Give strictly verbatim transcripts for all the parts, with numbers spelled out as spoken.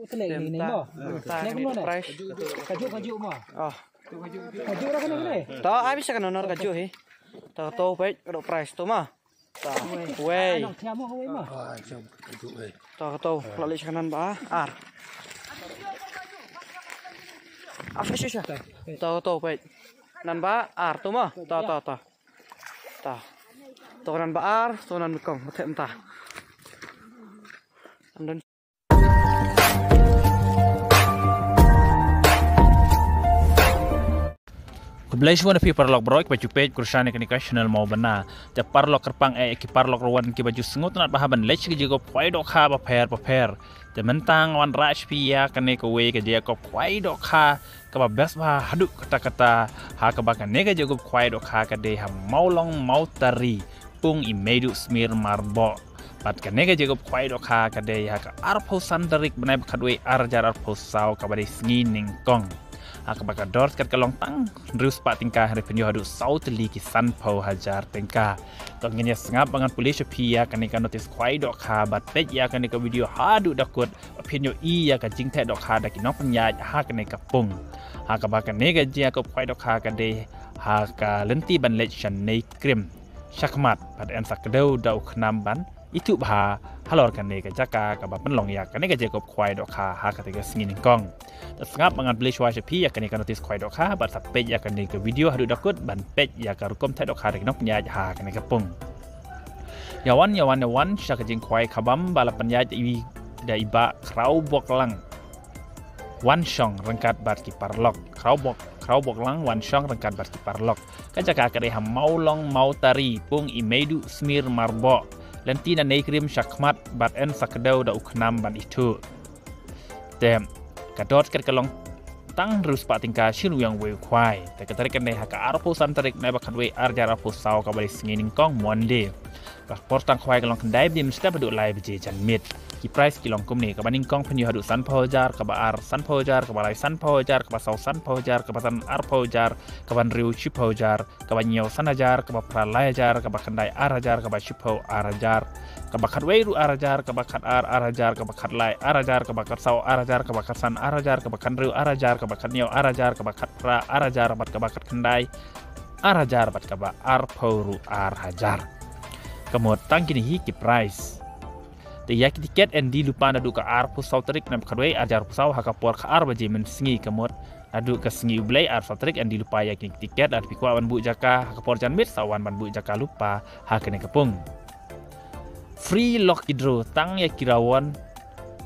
Kane ni mo. Kane price. Kajuh kajuh mo. Oh. Kajuh dah kane kane. To ai bisa kan honor kajuh hi. To to peit ka dok price to mo. To. Wei. Nong thiam mo wei mo. To to la leh sha kanan ba ar. Ah sha sha. To to peit. Nan ba ar to mo. To to to. To. To nan ba ar, to nan kong, mate mata. Khublei shibun ïa phi paralok baroh kiba ju peit kyrshan ïa kane ka channel Mawbynna. Te paralok kyrpang eh ki paralok ruh wan kiba ju sngewtynnat bha ban leit sha ka jingïakob khwai dohkha bapher bapher. Te mynta nga wanrah sha phi ïa kane kawei ka jingïakob khwai dohkha kaba best bha haduh katta katta ha kaba kane ka jingïakob khwai dohkha ka dei ha Mawlong Mawtari, Pung Imeidu Smir Marboh. Bad kane ka jingïakob khwai dohkha ka dei ha ka arphew san tarik bnai ba khatwei ar hajar arphew saw kaba dei sngi nyngkong. Ha kaba ka dor tiket ka long tang hynriew spah tyngka hynrei pynïoh haduh saw tylli ki sanphew hajar tyngka. To ngin ïa sngap ba ngan pule sha phi ïa kane ka notice khwai dohkha bad peit ïa kane ka video haduh da kut ba phin ïohi ïa ka jingtheh dohkha da ki nongpynïaid ha kane ka pung. Ha kaba kane ka jingïakob khwai dohkha ka dei ha ka lynti ban leit sha Nei Krim shakhmat bad yn sa kdew da u khnam ban ithuh bha halor kane ka jaka kaba pynlong ïa kane ka jingïakob khwai dohkha ha kata ka sngi nyngkong. Te sngap ba ngan pule shuwa sha phi ïa kane ka notice khwai dohkha bad sa peit ïa kane ka video haduh da kut ban peit ïa ka rukom theh dohkha da ki nongpynïaid ha kane ka pung. Ïa wan ïa wan ïa wan sha ka jingkhwai khabam ba la pynïaid da i, da i Bah Khrawboklang Wanshong ryngkat bad ki paralok. Khrawbok, Khrawboklang Wanshong ryngkat bad ki paralok. Ka jaka ka dei ha Mawlong Mawtari, Pung Imeidu Smir Marboh. Lynti na Nei Krim shakhmat bad yn sa kdew da u khnam ban ithuh. Te ka dor tiket ka long tang hynriew spah tyngka shi ryngwiang wei u khwai. Te ka tarik kane ha ka arphew san tarik bnai ba khatwei ar hajar arphew saw kaba dei sngi nyngkong Monday. Ka por tang khwai ka long khyndai baje mynstep haduh lai baje janmiet. Ki price ki long kumne, kaba nyngkong phin ïoh haduh sanphew hajar, kaba ar sanphew hajar, kaba lai sanphew hajar, kaba saw sanphew hajar, kaba san arphew hajar, kaba hynriew shiphew hajar, kaba hynñiew san hajar, kaba phra lai hajar, kaba khyndai ar hajar, kaba shiphew ar hajar, kaba khatwei ruh ar hajar, kaba khatar ar hajar, kaba khatlai ar hajar, kaba khatsaw ar hajar, kaba khatsan ar hajar, kaba khathynriew ar hajar, kaba khathynñiew ar hajar, kaba khatphra ar hajar bad kaba khatkhyndai ar hajar bad kaba arphew ruh ar hajar. Ka mut tang kine hi ki price. Te ïa ki tiket yn die lypa naduh ka arphew saw tarik bnai ba khatwei ar hajar arphew saw ha ka por ka ar baje mynsngi. Ka mut naduh ka sngi U Blei arphew saw tarik yn die lypa ïa kine ki tiket, lada phi kwah ban buh jaka ha ka por janmiet sa wan ban buh jaka lypa ha kane ka pung. Free lucky draw tang ïa ki rawon,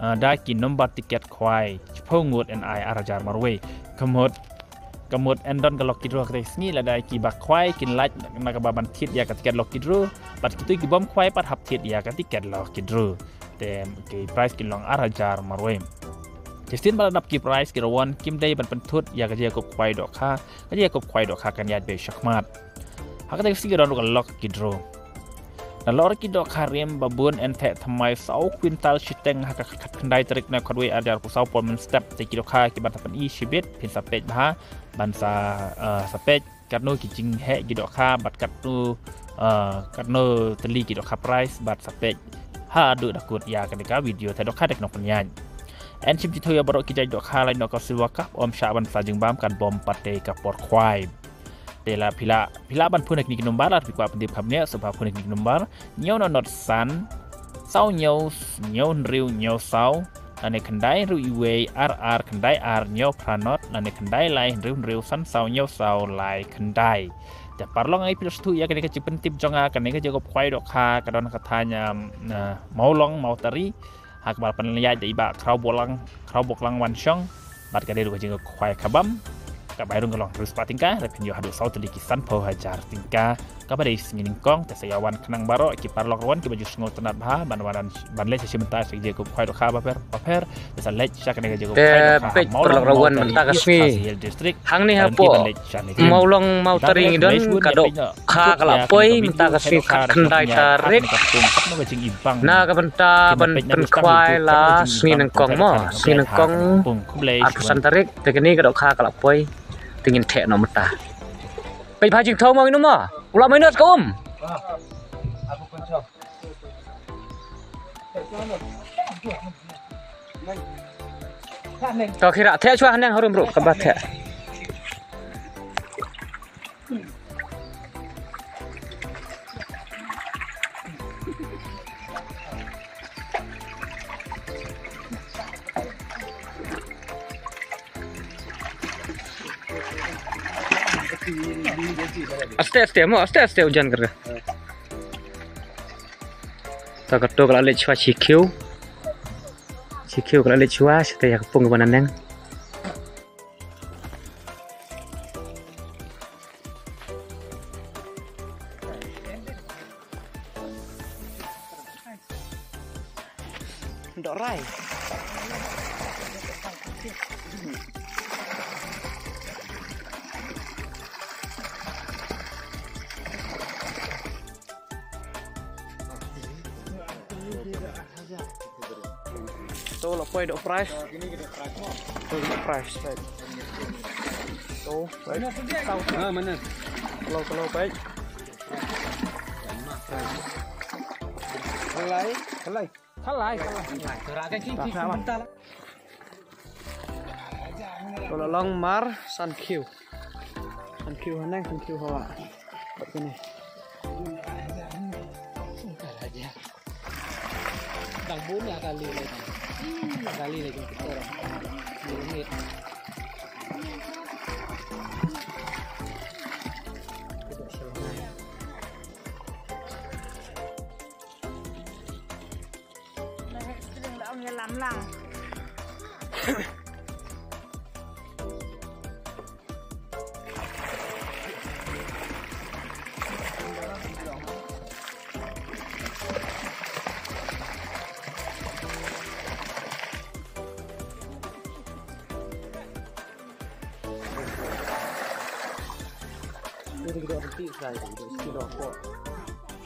ah, da ki nombar tiket khwai, shiphew ngut yn ai ar hajar marwei. Ka mut, ka mut yn don ka lucky draw ha kata ka sngi, lada kiba khwai kin lait na kaba ban thied ïa ka tiket lucky draw, bad kito kibym khwai pat hap thied ïa ka tiket lucky draw. Te ki price kin long ar hajar marwei. Te shisien ba la dap ki price, ki rawon kim dei ban pynthut ïa ka jingïakob khwai dohkha, ka jingïakob khwai dohkha kan ïaid beit shakhmat. Ha kata ka sngi ka don ruh ka lucky draw. Nalor ki dohkha rim ba bun yn theh thymmai saw kwintal shiteng ha ka khatkhyndai tarik bnai ba khatwei ar hajar arphew saw por mynstep. Te ki dohkha kiban sa pyni shibit phin sa peit bha ban sa, eh, sa peit katno ki jingheh ki dohkha bad katno, eh, katno tylli ki dohkha price bad sa peit haduh da kut ïa kane ka video theh dohkha da ki nongpynïaid. Yn shim jingthaw ïa baroh ki jait dohkha lait noh ka Silver Cup, ym shah ban sa jingbam katba ym pat dei ka por khwai. Te la phi lah, phi lah ban phone ha kine ki nombar, lada phi kwah pyntip kham ne, sngewbha phone ha kine ki nombar: hynñiew nod nod san, saw hynñiew, hynñiew hynriew hynñiew saw, lane khyndai hynriew wei ar ar khyndai ar hynñiew phra nod, lane khyndai lai hynriew hynriew san saw hynñiew saw lai khyndai. Te paralok, nga ai phi sngewthuh ïa kane ka jingpyntip jong nga, kane ka jingïakob khwai dohkha ka don ha ka thaiñ, um, na Mawlong Mawtari. Ha kaba la pynïaid da i Bah Khrawboklang, Khrawboklang Wanshong. Bad ka dei ruh ka jingïakob khwai khabam. Kaba ai rung ka long hynriew spah tyngka, hynrei phin ïoh haduh saw tylli ki sanphew hajar tyngka. Kaba dei sngi nyngkong, te sa ïa wan khnang baroh ki paralok ruh wan kiba ju sngewtynnat bha ban wan ban leit sha shi bynta sha ki jingïakob khwai dohkha bapher bapher. Te sa leit sha kane ka jingïakob khwai dohkha ha Mawlong Mawtari, East Khasi Hills District. Hangne hapoh Mawlong Mawtari ngi don ka dohkha ka la poi mynta ka sngi khatkhyndai tarik. Na ka bynta ban pynkhwai la sngi nyngkong mo, sngi nyngkong arphew san tarik. Te kane ka dohkha ka la poi. Te ngin theh noh mynta. Peit bha jingthaw mo, ïa no mo. U la mai noh ka um. To khie ra theh shuwa haneng harum ruh kaba theh. Aste aste mo, aste aste ujan kyrkhu. Ta kato ka la leit shuwa shi khiew. Shi khiew ka la leit shuwa, shata ïa ka pung kaba naneng. Dohrai. To la poi doh prize. To doh prize peit. To peit. Ha, mana? Kalo kalo peit. Kalai, kalai. Kalai, kalai. To la long mar san khiew. San khiew haneng, san khiew hawa. Pat kane. Dang bun ïa kali lagi. Ih, ïa kali lagi. Orang. Dua menit.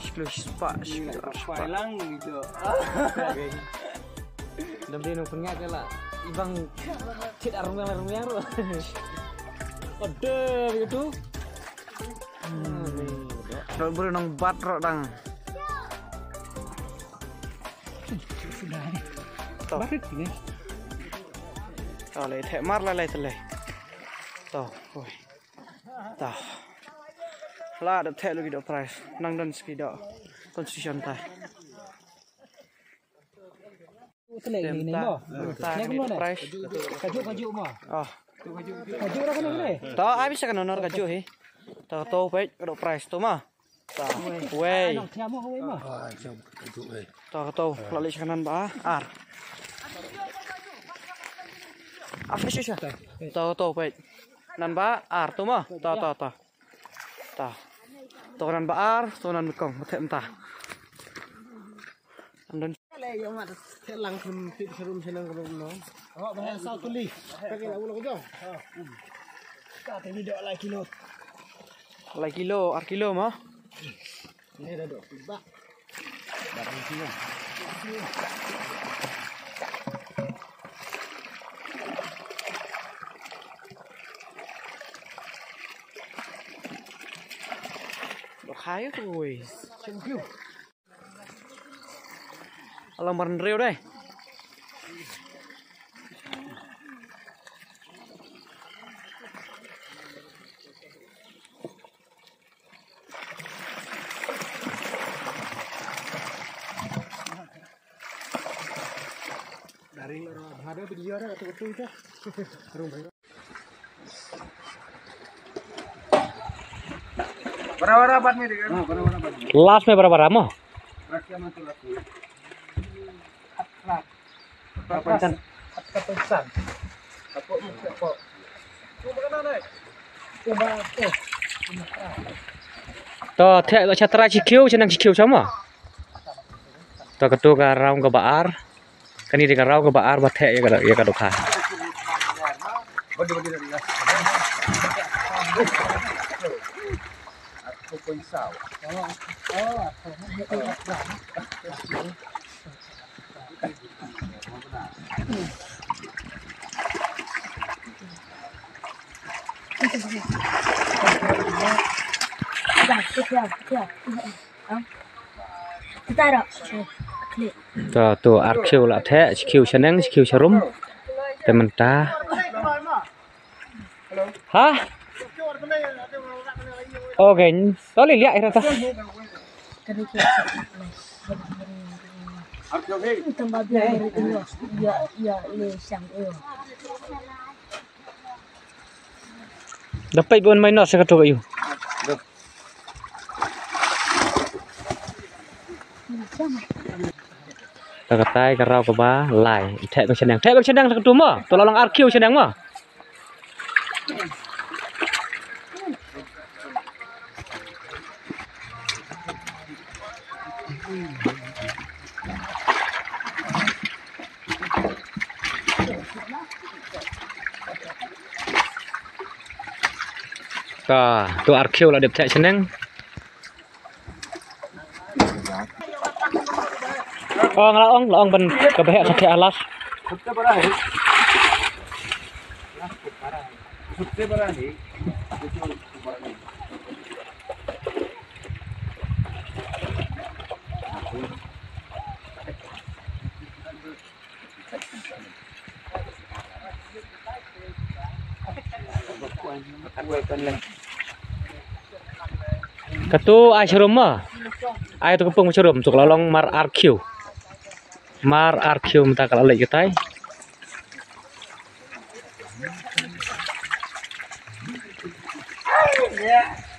Shi kilo spah, shi kilo spah. Dam dei nong pynïaid la. Ibang cit ar rmiang rmiang ruh. Ade gitu. Dot bru nong bat ruh dang. To. Barit ni. To, lei theh mar la lei te lei. To, oi. Ta. La da theh lu ki doh prize. Nang don ski doh. Constitution ta. Tem ta. Ta ni doh prize. Kaju, kaju mo. Ah. Kaju ra kane kane. Ta, ai bisa kan honor kaju hi. Ta to peit ka doh prize to ma. Ta. Wei. Ano, tiamo wei mo. Ta to la leh sha ka nan ba ar. Ah, sha sha. Ta to peit. Nan ba ar to ma. Ta ta ta. Ta. To nan ba ar, to nan kong, ba theh mynta. Am don. Le yo mat, theh lang kum pit serum senang kum no. Oh, ba sa tuli. Pakai la ulo ko jong. Ka te ni doh lai kilo. Lai kilo, ar kilo mo. Ni dah doh. Ba. Barang sini. Ba khai ko wei. Thank you. Alang baran riu dai. Daring ro hada video ro tu tu tu. Rung bai. Bara bara bat me dega. Last me bara bara mo. Rakhia man tu last me. Khat khat. Kapan san? Khat khat san. Apo mu apo. To theh ba sha trai shi khiew, sha nang shi khiew sha mo. To kato ka round kaba ar. Kane dei ka round kaba ar ba theh ïa ka, ïa ka dohkha. Ta to ar khiew la theh, shi khiew shaneng, shi khiew sharum. Te mynta. Ha? Okay. To lei liah ira ta. Da peit bun mai noh sa katu ka ïu. Ta katai ka raw kaba lai. Theh bad shaneng. Theh bad shaneng sa katu mo. To la long ar kiew shaneng mo. Ka tu ar kiew la dep theh shaneng. Ong la ong la ong ban ka behek ka theh alas. Katu ai sharum ma. Ai tu kepung sharum tu ka la long mar ar kiew. Mar ar kiew mynta ka la leit katai.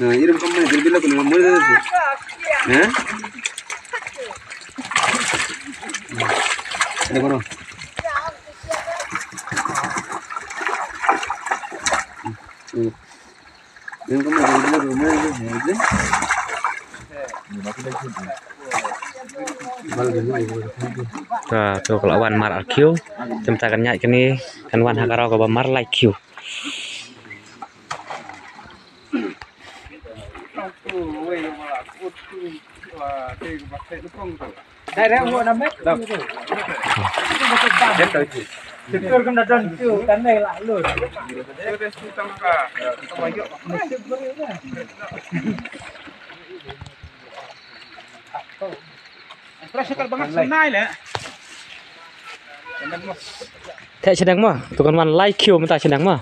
Na, irum kam mai, bil bil ko mo. Ha? Ada kono. Hmm. Ta, tu ka la wan mar ar kiew. Te mynta kan ñiah kane kan wan ha ka raw kaba mar lai kiew. Theh shaneng mo, tu kan wan lai kiew mynta shaneng mo.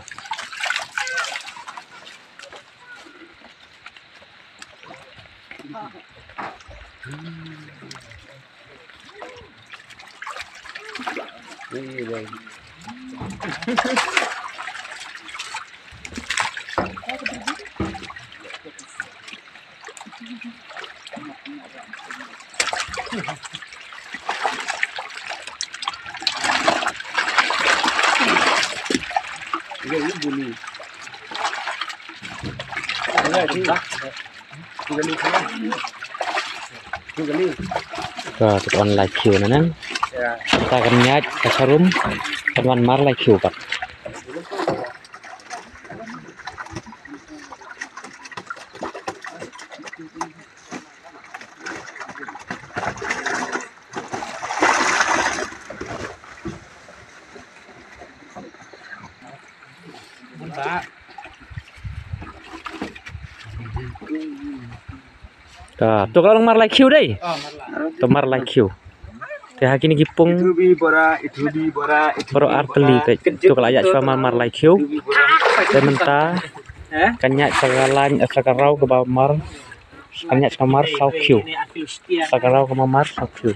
Ka tu kan lai kiew na nang. Ka kan ñiah ka sharum kan wan mar lai kiew pat. Ta, tu ka long mar lai kiew dei. Tu mar lai kiew. Te ha kine ki pung. Ithubi bora, ithubi bora, ithubi bora. Baroh ar tylli te. Tu ka la ïaid shuwa mar, mar lai kiew. Te mynta kan ñiah sa ka lain, sa ka raw kaba mar. Kan ñiah sa ka mar saw kiew. Sa ka raw kaba mar saw kiew.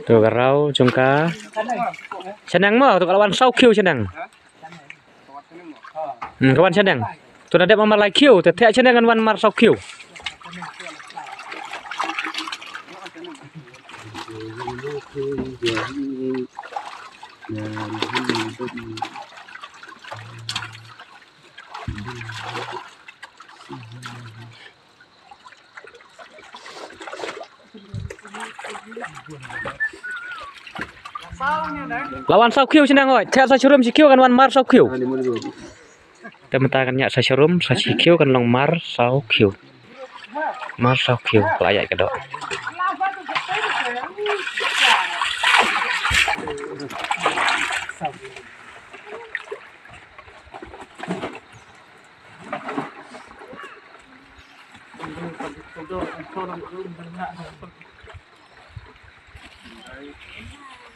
Tu ka raw jong ka. Shaneng mo, tu ka la wan saw kiew shaneng. Hmm, ka wan shaneng. Tu na dep mar lai kiew, te theh shaneng kan wan mar saw kiew. La wan saw kiew shaneng oi. Theh sa shurum shi kiew kan wan mar saw kiew. Te mynta kan ïaid sa sharum, sa shi kiew kan long mar saw kiew. Mar saw kiew, ka la ïaid ka doh.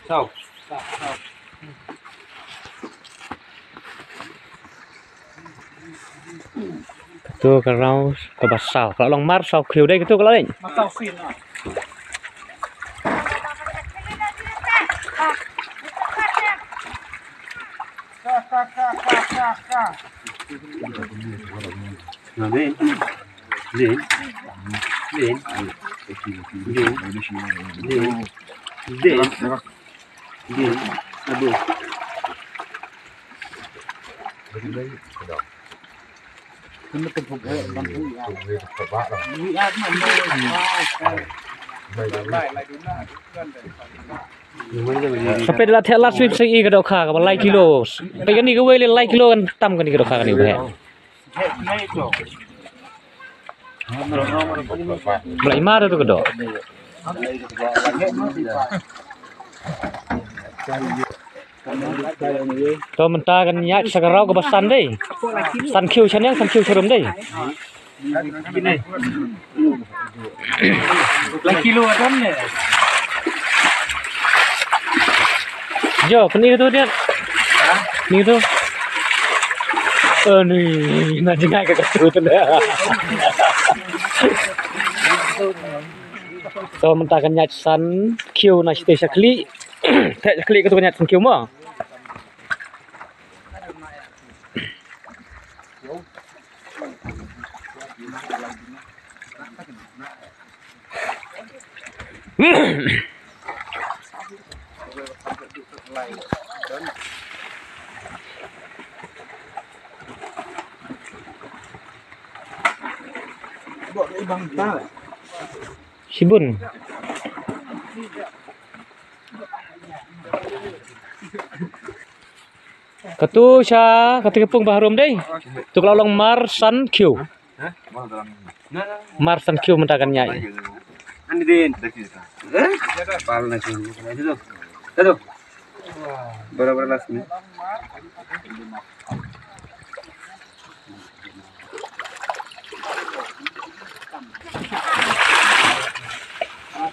Saw. Katu ka rau kaba saw. Ka la long mar saw kiew dei katu ka la long. Ka, ka, ka, ka, ka, ka. Nin. Nin. Nin. Nin. Nin. Nin. Aduh. Sa peit la theh last week sa i ka dohkha kaba lai kilo. Peit kane kawei le lai kilo kan tam kane ka dohkha kane ba heh. Ba la i mar tu ka doh. To mynta kan ïaid sa ka rau kaba san dei. San kiew shaneng, san kiew sharum dei. Lai kilo ka don ne. Jo, pyni tu dia. Ni tu. Ani, na jngai ka katu tu le. To mynta kan ïaid san kiew na shatei sha khlieh. Theh sha khlieh katu kan ïaid san kiew mo. Shibun. Katu sha, katu ka pung ba harum dei. Tu ka la long mar san kiew. Mar san kiew mynta kan ïaid. Ani din. Eh? Pal na sini. Itu. Itu. Bara-bara last ni.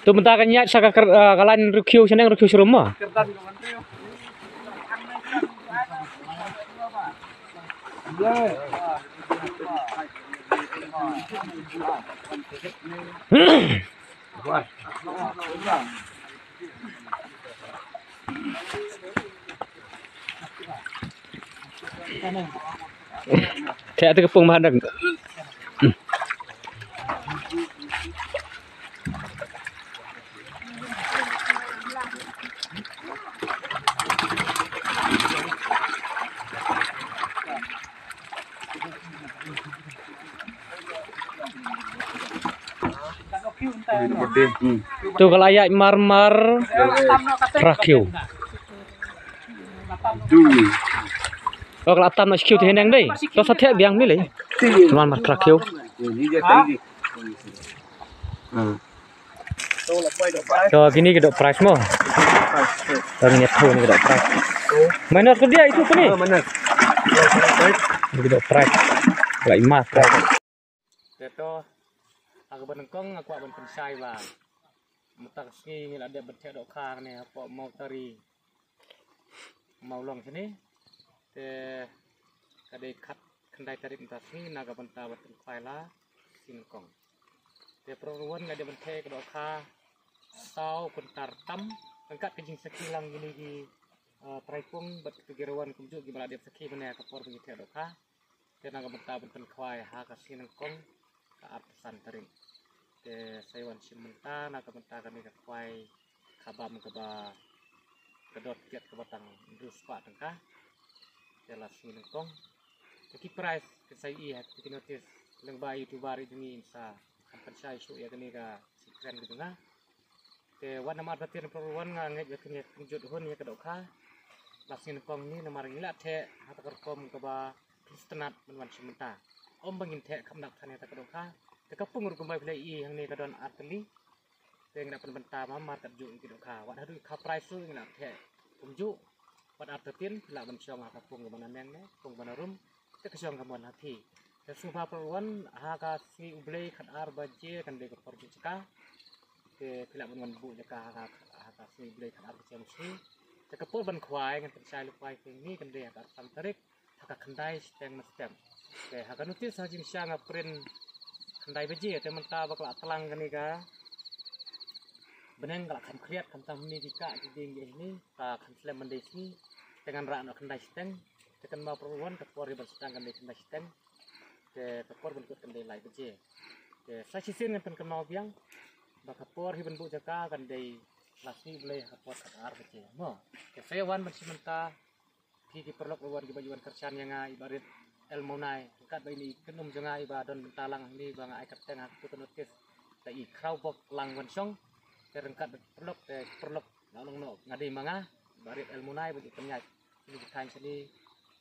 Tu mynta kan ïaid sa ka kar-, ah, ka lain rukiew shaneng rukiew sharum mo. Theh te ka pung ba dang. Tu ka la ïaid mar mar phra kiew. Tu ka la tam na shi kiew te hyneng dei. To sa theh biang ni lei. Mar mar phra kiew. To kine ki doh prize mo. To kine ki doh prize. Minus ka dei itu kine. Kine ki doh prize. Ka la i mar prize. Te to, ha kaba nyngkong nga kwah ban pynshai ba mynta ka sngi ngi la dep ban theh dohkha kane hapoh Mawtari Mawlong shane. Te ka dei khatkhyndai tarik mynta ka sngi na ka bynta ban pynkhwai la sngi nyngkong. Te pyrshah ruh ngi dep ban theh ka dohkha saw kyntar tam ryngkat ka jingsakhi lang kine ki, eh, trai pung bad kito ki ruh kumjuh kiba la dep sakhi mynne ha ka por ba ngi theh dohkha. Te na ka bynta ban pynkhwai ha ka sngi nyngkong ka arphew san tarik. Te sa wan shim mynta na ka bynta kane ka khwai khabam kaba ka dor tiket kaba tang hynriew spah tyngka. Te la sngi nyngkong. Te ki prize ki sa ïohi ha ki notice lyngba YouTuber jong ngi, sa kham pynshai shuh ïa kane ka secret ka jong nga. Te wat namar ba tien pyrwan nga ngeit ba kin ïa kynjut hun ïa ka dohkha. La sngi nyngkong ni namar ngi la theh ha ka rukom kaba Sngewtynnat ban wan shim bynta. Ym ba ngin theh kham dak than ïa kata ka dohkha. Te ka pung ruh kumba phi la ïohi hangne ka don ar tylli. Te ngi la pynbynta marmar katjuh ïa ki dohkha. Wat haduh ki kha prize ruh ngi la theh kumjuh. Wat artatien phi lah ban shong ha ka pung kaba naneng ne pung ba narum. Te ka shong ka mon ha phi. Te sngewbha paralok wan ha ka sngi U Blei khatar baje kan dei ka por buh jaka. Te phi lah ban wan buh jaka ha ka, ha ka sngi U Blei khatar baje mynshwa. Te ka por ban khwai ngan pynshai lypa ïa phi hangne kan dei ha ka arphew san tarik. Ha ka khyndai shiteng mynstep. Te ha ka notice ha jingshisha nga print khyndai baje, te mynta ba ka la tlang kane ka bneng ka la kham khriat, khamtam hangne ki kah ki dieng ki hangne, ka kham slem ban dei sngi. Te ngan rah noh khyndai shiteng. Te kynmaw paralok wan, ka por hi ban sdang kan dei khyndai shiteng. Te ka por ban kut kan dei lai baje. Te sa shisien ngan pynkynmaw biang ba ka por hi ban buh jaka kan dei la sngi U Blei ha ka por khatar baje. Mo. Te sa ïa wan ban shim bynta. Phi ki paralok ruh wan kiba ïa wan kyrshan ïa nga, i Bah Rit El Mawnai, ryngkat bad ine i kynum jong nga iba don bynta lang hangne ba nga ai kyrteng ha kato ka notice. Te i khraw bok lang wan shong. Te ryngkat bad ki paralok, te ki paralok la long noh nga dei ma nga, i Bah Rit El Mawnai bad i pynïaid ine ki thaiñ shane.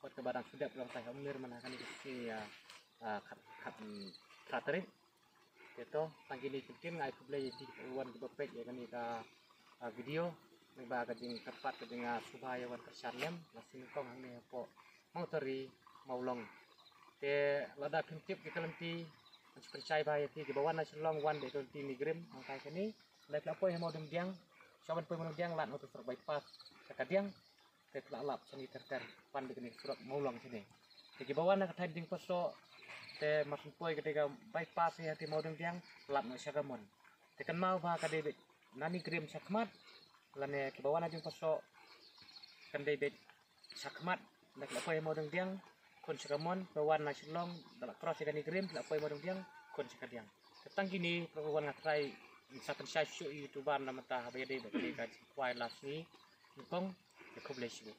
Kot kaba dang shu dep long tai ha Umlir man ha kane ka sngi, ah, ah, khat, khat, mm, phra tarik. Te to, tang kine ki ktien, nga ai khublei ïa phi kiba wan kiba peit ïa kane ka, ah, video. Naba ka jingkyrpad ka jing, ah, sngewbha ïa wan kyrshan lem la sngewnyngkong hangne hapoh Mawtari Mawlong. Te lada phim tip ki ka lynti, ngan shu pynshai bha ïa phi, kiba wan na Shillong wan da ka lynti NEIGRIHMS, hangtai kane. Lada phi la poi ha Mawdengdiang, shuwa ban poi Mawdengdiang, lad na uto u surok bypass sha kadiang. Te phi lah lap shane ter ter, pan da kane ka surok Mawlong shane. Te kiba wan na ka thaiñ Diengpyrsoh, te mar shu poi ka dei ka bypass ïa te Mawdengdiang, lap noh sha kamon. Te kynmaw ba ka dei beit na NEIGRIHMS sha khmat, lane kiba wan na Diengpyrsoh kan dei beit sha khmat. Da phi la poi Mawdengdiang, khun sha kamon, ba wan na Shillong, da la cross ïa ka NEIGRIHMS, phi la poi Mawdengdiang, khun sha kadiang. Te tang kine paralok wan, nga trai sa pynshai shuh ïa uto u ban na mynta haba ïadei bad kane ka jingkhwai la sngi nyngkong. Te khublei shibun.